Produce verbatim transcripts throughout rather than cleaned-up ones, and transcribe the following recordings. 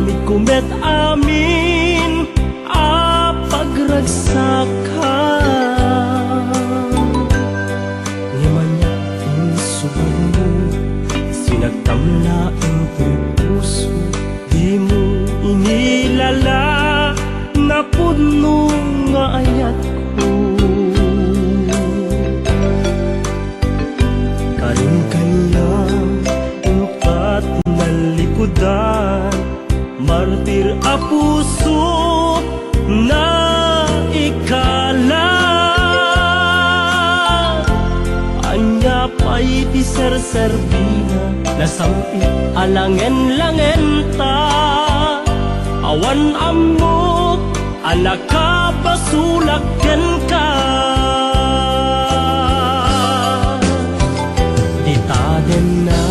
Inaramidko met amin a pagragsakam. Ngem ania insubagmo, sinagtam laeng toy puso, dimo inilala, napudno nga ayatko. Karim kaniak, inka ti nalikudan, martir a puso, naikala. Ania pay ti serserbina, nasam-it a langen-langenta, awan ammok a nakabasolak kenka. Dita denna,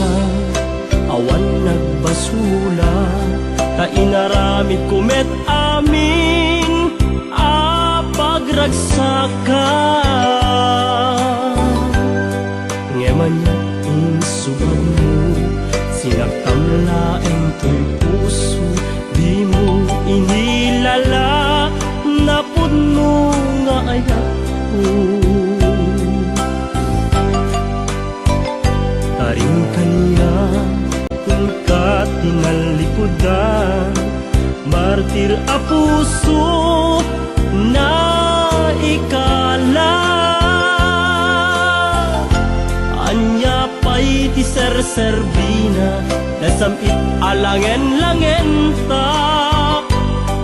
awan nagbasolak, ta inaramidko met amin a pagragsakam. Ngem ania insubagmo, sinagtam laeng toy puso, dimo inilala, napudno nga ayatko. Karim kaniak, inka ti nalikudan, martir a puso, naikala. Ania pay ti serserbina, nasam-it a langen-langenta,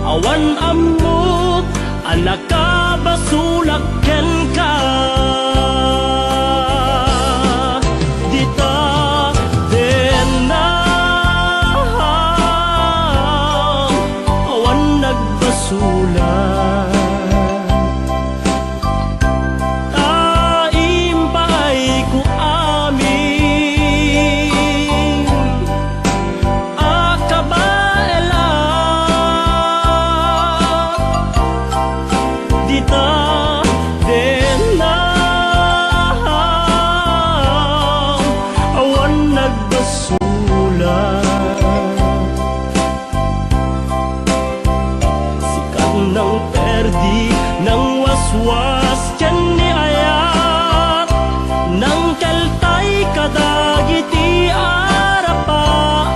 awan ammok a nakabasolak kenka. Dita denna, awan nagbasolak. Ta impaayko amin a kabaelan. Dita denna, awan nagbasolak. Sikat nang perdi, nang waswas ken ni ayat, nang keltay kadagiti arapaak.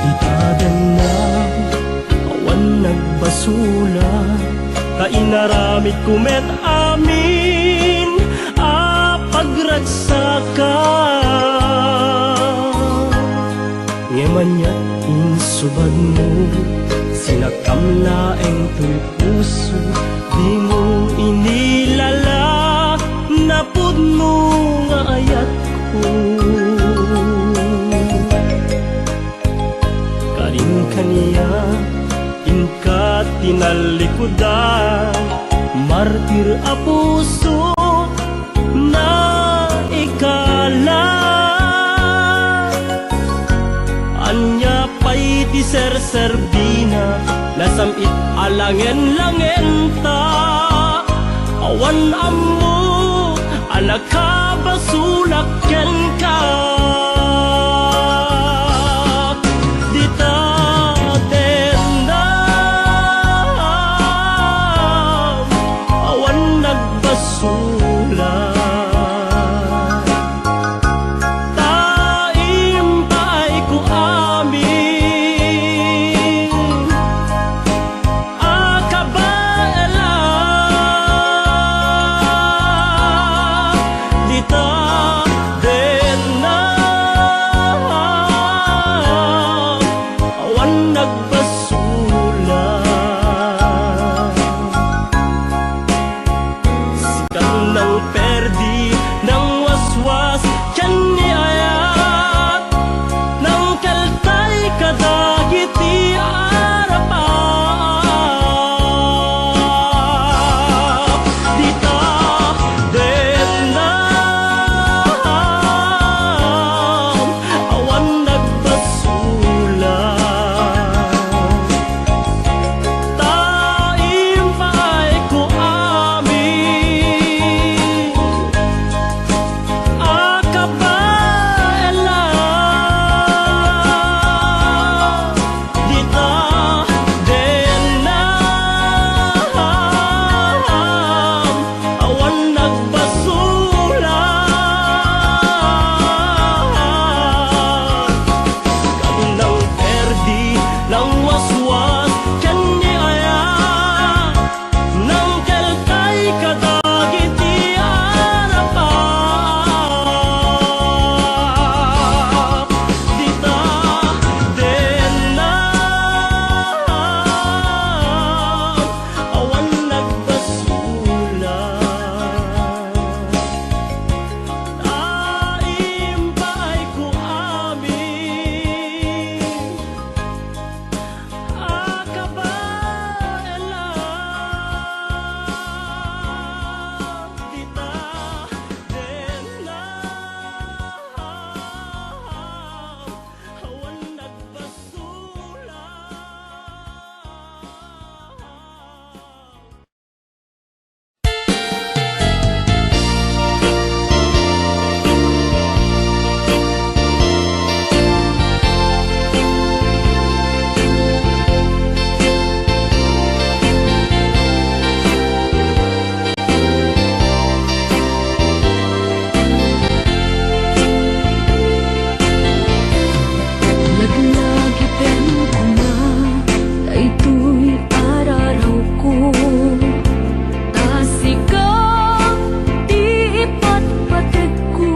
Dita denna, awan nagbasolak, ta inaramidko met amin a pagragsakak. Ngem ania insubagmo, sinagtam laeng toy puso, dimo inilala, napudno nga ayatko. Karim kaniak, inka ti nalikudan, martir a puso, naikala. Ania pay ti serserbina, nasam-it a langen-langenta, awan ammo a nakabasolak kenka. Dita tendam, awan nagbasolak. Ta Dennam, awan nagbasolan. Sikan nang perdi, nang waswas, ken ni ayat, nang keltay kadagiti Arab. Dita dennam, awan nagbasolan. Ta impaayko amin a kabaelan. Dita dennam, awan nagbasolan. Sikan nang perdi, nang waswas, ken ni ayat, nang keltay kadagiti Arab. Dita dennam, awan nagbasolan. Impaayko amin a kabaelan. Dita dennam, awan nagbasolan. Laglagipem koma daytoy a rarawko, ta sika ti ipatpategko.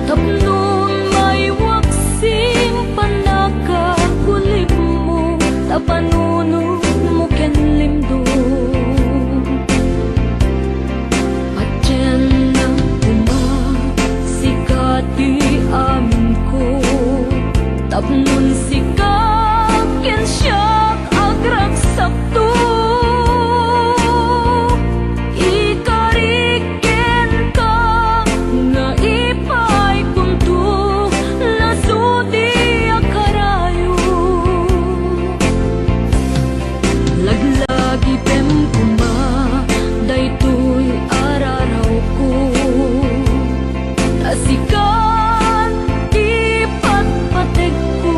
Tapno maiwak sin pannakakulipmo, ta panunotmo ken limdom. Patienna koma, sika ti aminko, tapnon sika ken siak agragsakto. Ikarik kenka nga ipaaykonto, nasudi a karayo. Laglagipem koma daytoy a rarawko, ta sikan ipatpategko.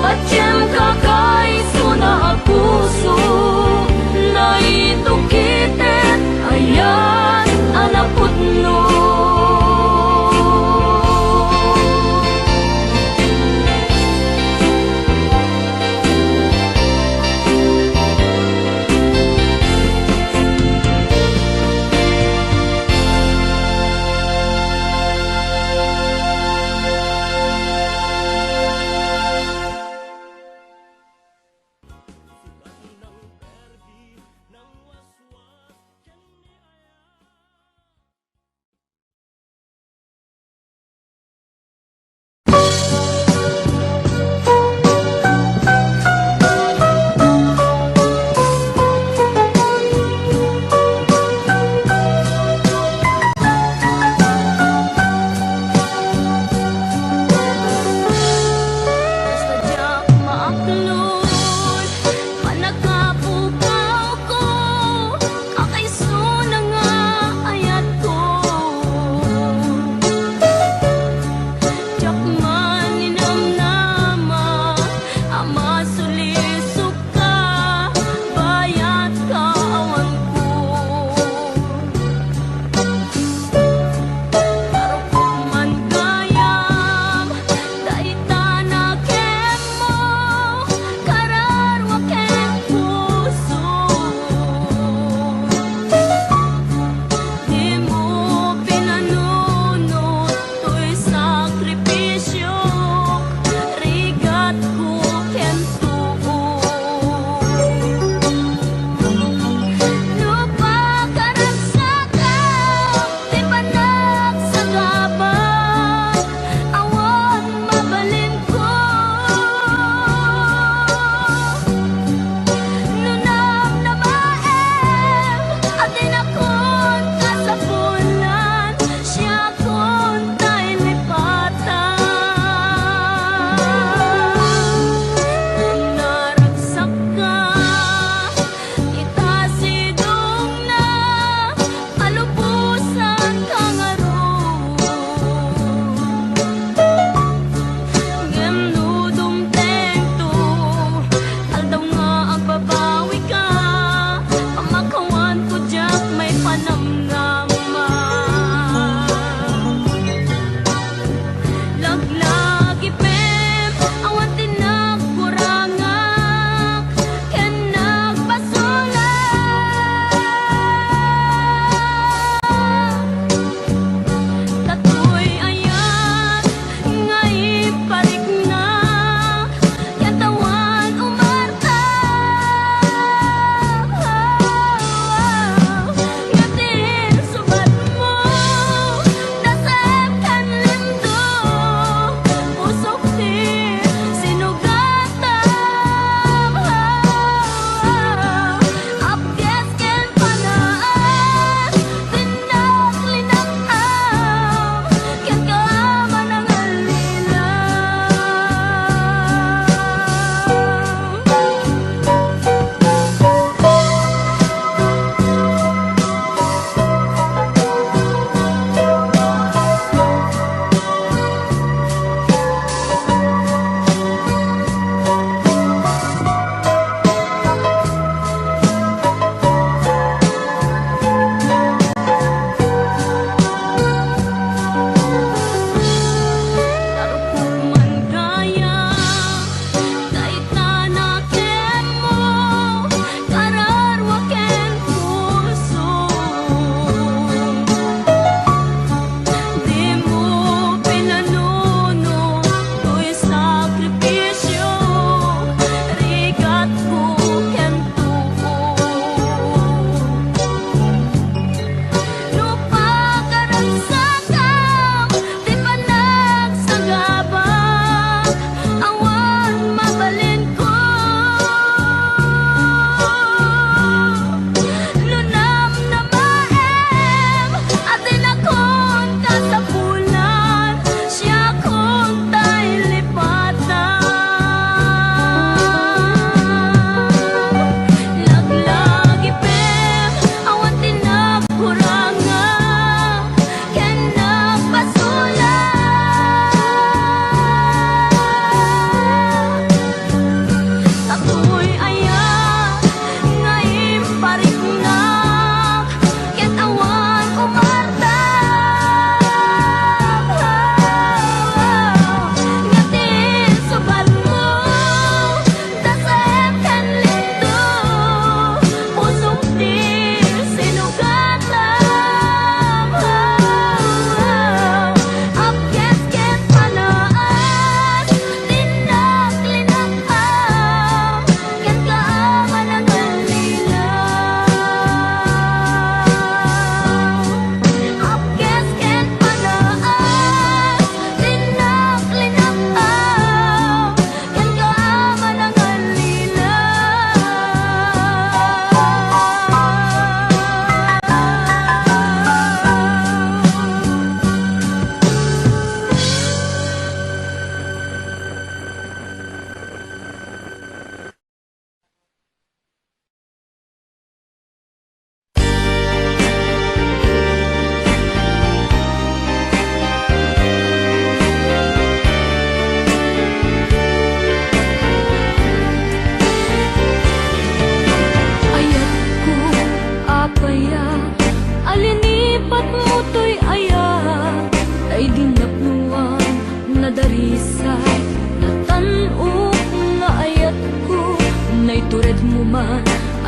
Patiem ka kaysona a puso, naitukiten, ayan a napudno.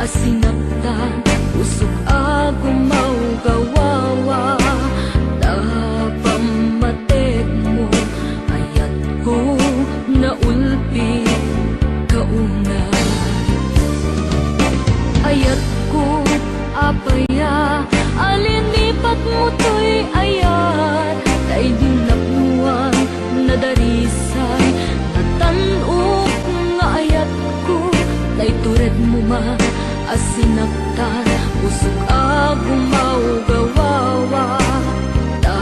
a sinaktan, usok a gumawgawawa, ta pammategmo, ayatko naulpi ka una. Ayatko, apay a linipatmo toy ayat, ta idi napnoan, nadarisay, natan-ok nga ayatko, ta ituredmo man a sinaktan, usok a gumawgawawa, ta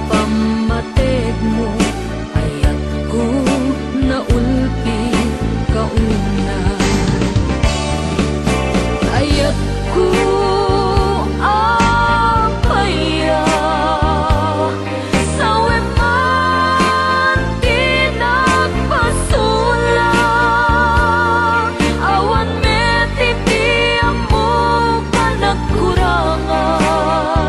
pammategmo, ayatko naulpi ka una. Ayatko, apay a, sawen man ti nagpasulak, awan met iti ammok a nagkurangan.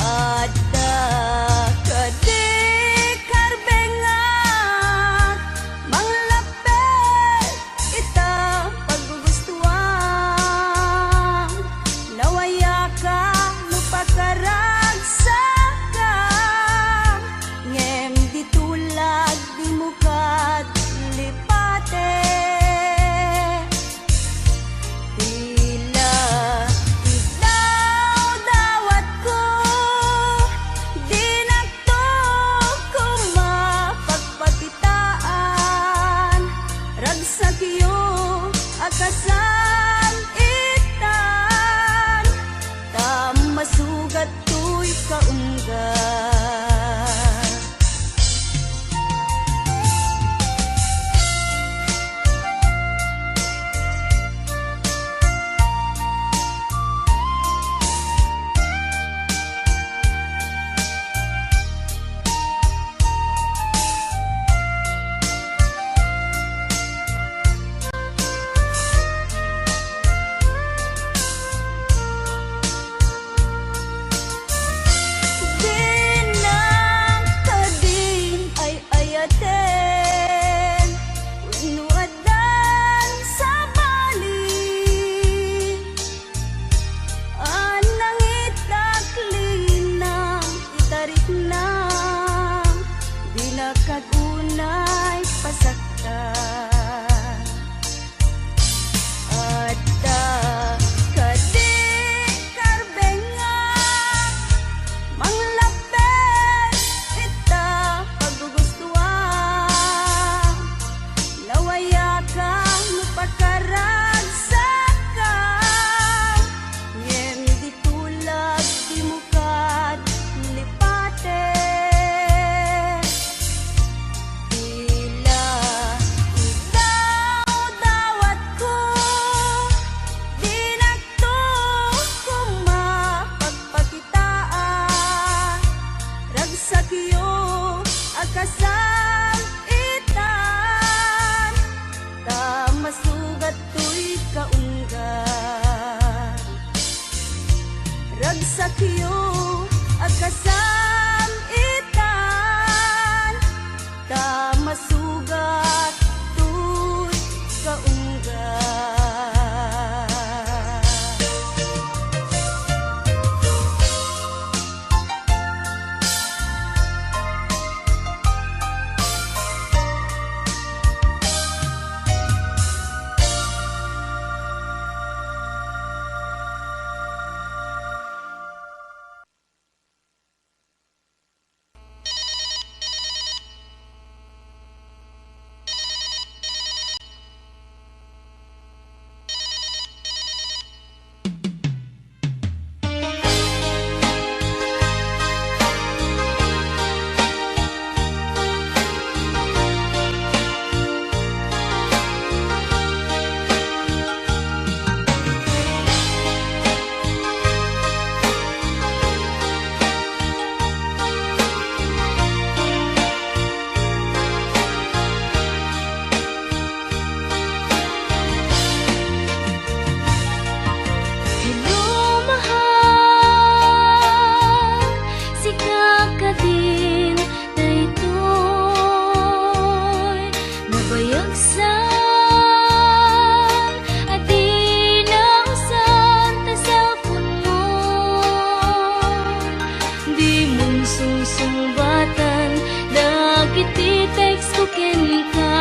Adda kadi karbengak, manglapped ita paggugustuam. Nawayaka no pakaragsakam, ngem di tulag dimo kad lipate. Tila idawdawatko, dinakto koma pagpakitaan, ragsakyo a kasam-itan, ta masugat toy kaunggat. Dinang kadin ay-ayaten wenno addan sabali a nangitak linang itarikna, dinak kad unay pasaktan. Adda kadi karbengak, manglapped ita paggugustuam. Nawayaka no pakaragsakam, ngem di tulag dimo kad lipate. Tila idawdawatko, dinakto koma pagpakitaan, ragsakyo a kasam-itan, ta masugat toy kaunggat. Ragsakyo a kasam-itan, ta masugat toy kaunggat. Hello, mahal, sika kadin daytoy nabayagsan a di nausan ta cellphone-mo. Dimon sungsungbatan dagiti text ko kenka.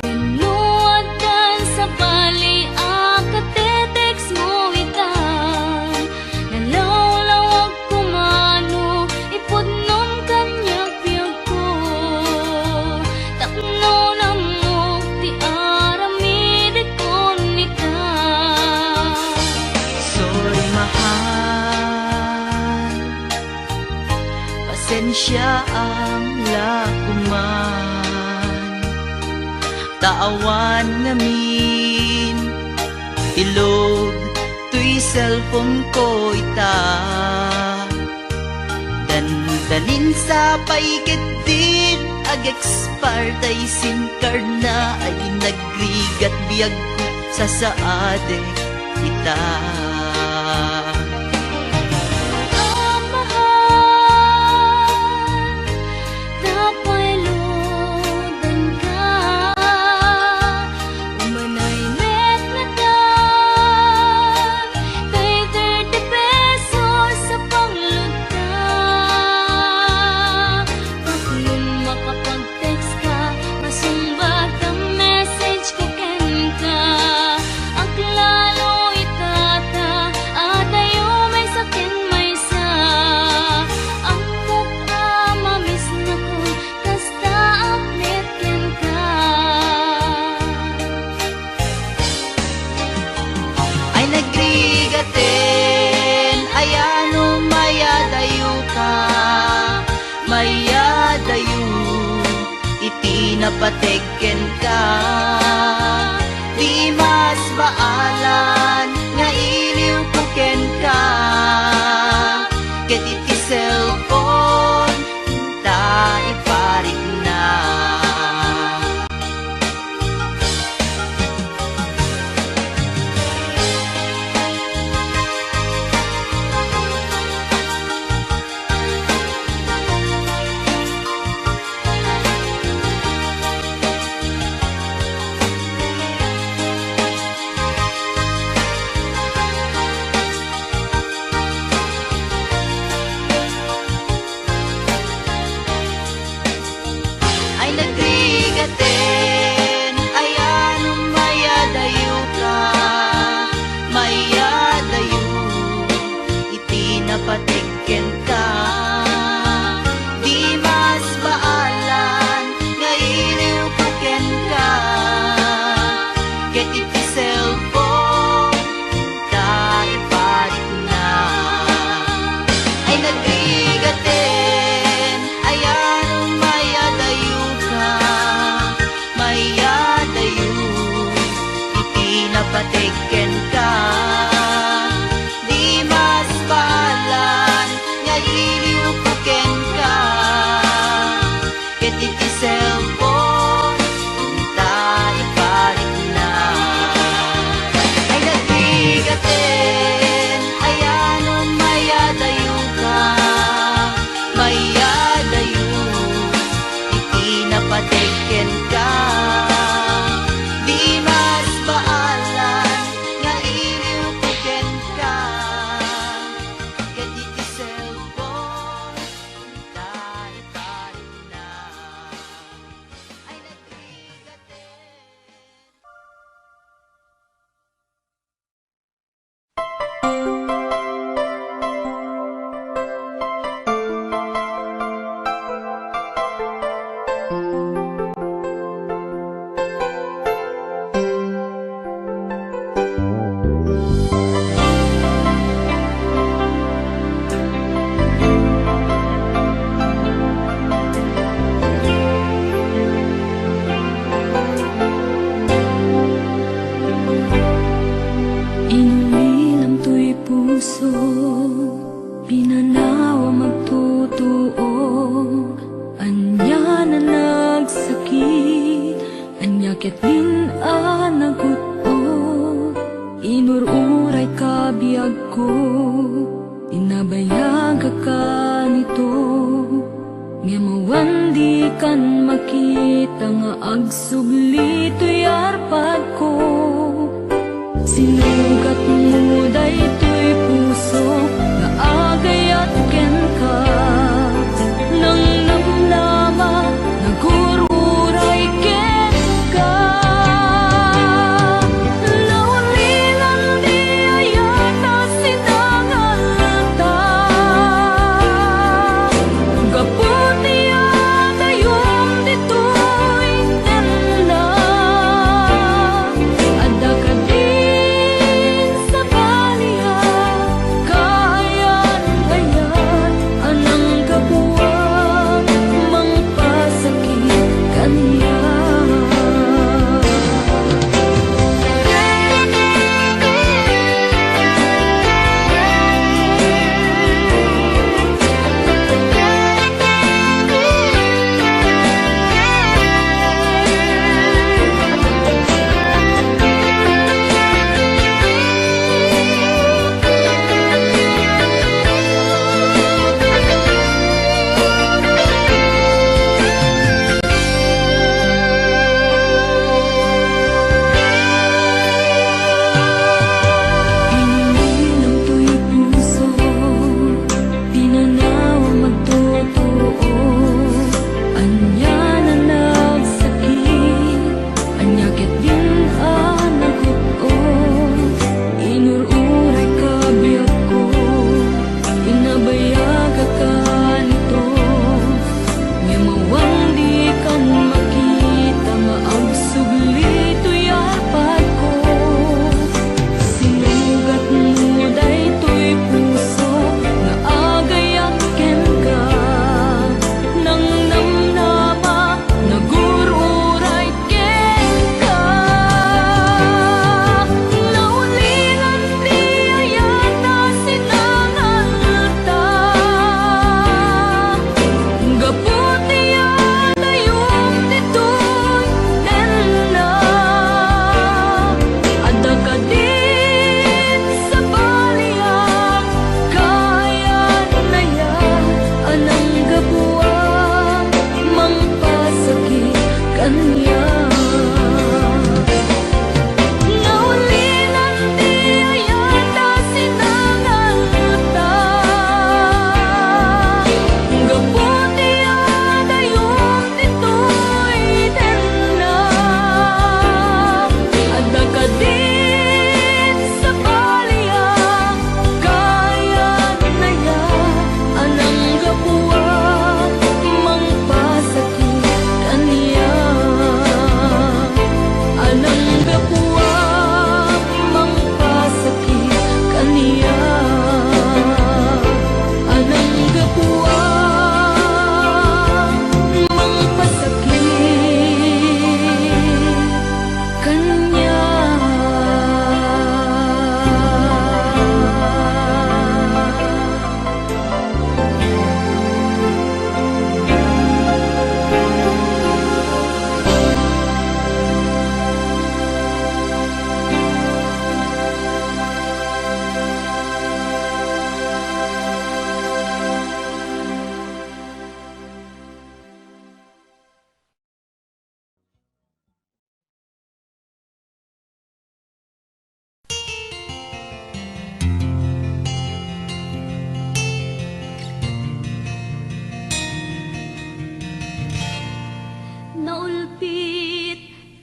Wenno addan sabali a katetext-mo ita, nalawlawag koma no ipudnom kaniak biagko. Tapno nammok ti aramidek kon ita. Sorry, mahal. Pasensiaam la koman. Ta awan ngamin ti load toy cellphone ko ita. Dandanin sa pay ketdin ag-expire tay SIM card na a di nagrigat biagko, sasaadek ita. napateg kenka. Di mas baalan nga iliwko kenka, ket iti cellphone ta iparikna. Ay nagrigaten, ayan, mayadayoka, mayadayo iti napateg kenka. Di mas baalan nga iliwko kenka, ket iti cellphone ta iparikna. Ay nagrigaten, ayan, mayadayoka, mayadayo iti napateg kenka. Di mas baalan nga iliwko kenka, ket iti cellphone ta iparikna. Ay nagrigaten, ayan, mayadayoka, mayadayo iti napateg kenka. Di mas baalan nga iliwko kenka, ket iti cellphone ta iparikna. Ay nagrigaten. Inulilam toy puso, pinanawam agtutuo, ania a nagsakit, ania ketdin a nagut-ot, inur-urayka biagko, inabayagka kanito. Ngem awan dikan makita nga agsubli toy arpadko. Sinugatmo daytoy puso nga agayat kenka. Nangnamnama, nagur-uray kenka. Naurilan ti ayat a sinangalta. Gapu ti adayom ditoy tennak, adda kadi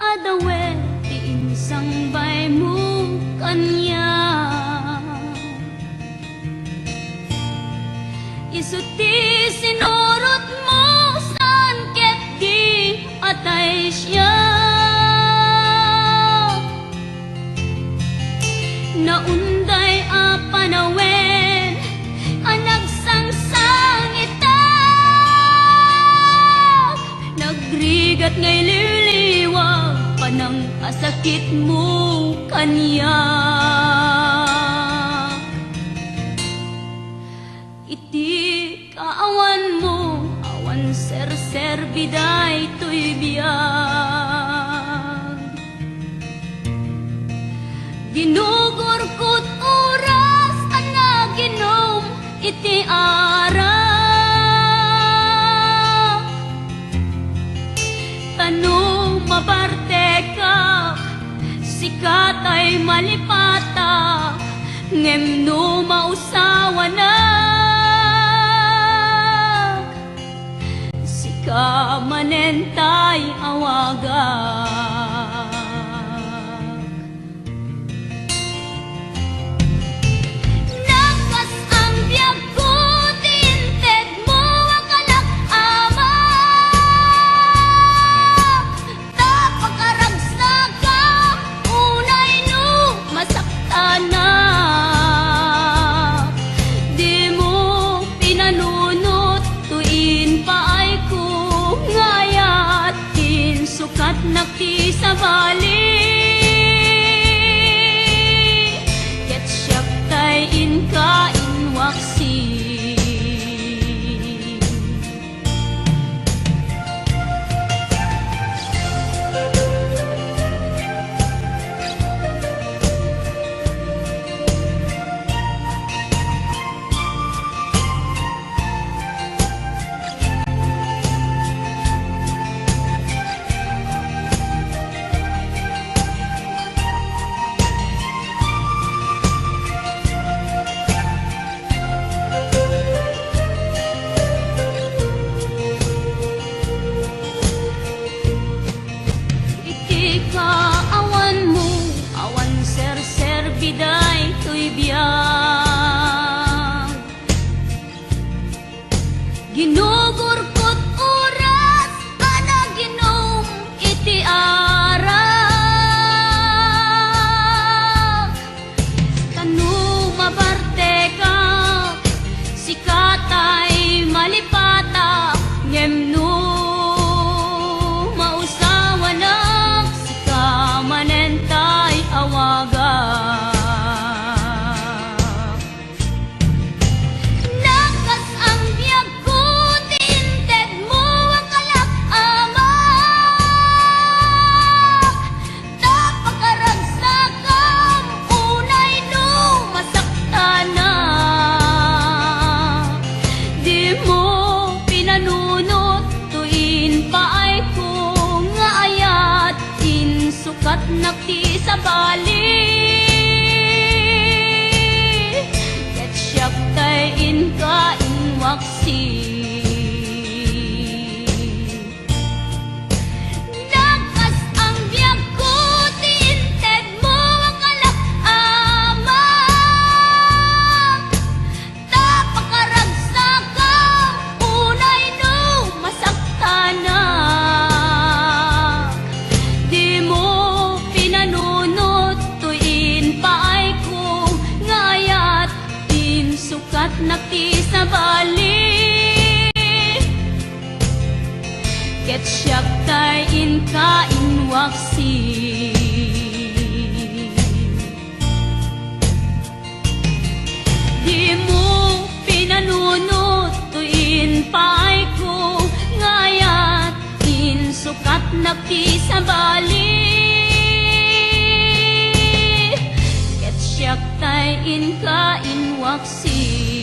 Adawe ti insangbaymo kaniak. Isu ti sinurotmo saan ket di atay siak. Naunday a panawen a nagsangsangitak, nagrigat nga ililiwag panangkasakitmo kaniak. Iti kaawanmo, awan serserbi daytoy biag. Ginugurkot oras a naginom iti arak. Ta no mabartekak, sika tay malipatak, ngem no mausawanak, sika manen tay awagak. Nakas-ang biagko ti intedmo a kalak, Ama, ta pakaragsakam unay no masaktanak. Dimo pinanunot toy impaayko nga ayat, insukatnak ti sabali, ket siak tay inka inwaksi. Iti kaawanmo, awan serserbi daytoy biag. Ginugurkot oras a naginom iti arak. Ta no mabartekak, sika tay malipatak, ngem no mausawanak, sika manen tay awagak. Nakas-ang biagko ti intedmo a kalak, Ama, ta pakaragsakam unay no masaktanak. Dimo pinanunot toy impaayko nga ayat, insukatnak ti sabali, ket siak tay inka inwaksi. Nakas-ang biagko ti intedmo a kalak, Ama, ta pakaragsakam unay no masaktanak. Dimo pinanunot toy impaayko nga ayat, insukatnak ti sabali, ket siak tay inka inwaksi. Dimo pinanunot toy impaayko nga ayat, insukatnak ti sabali, ket siak tay inka inwaksi.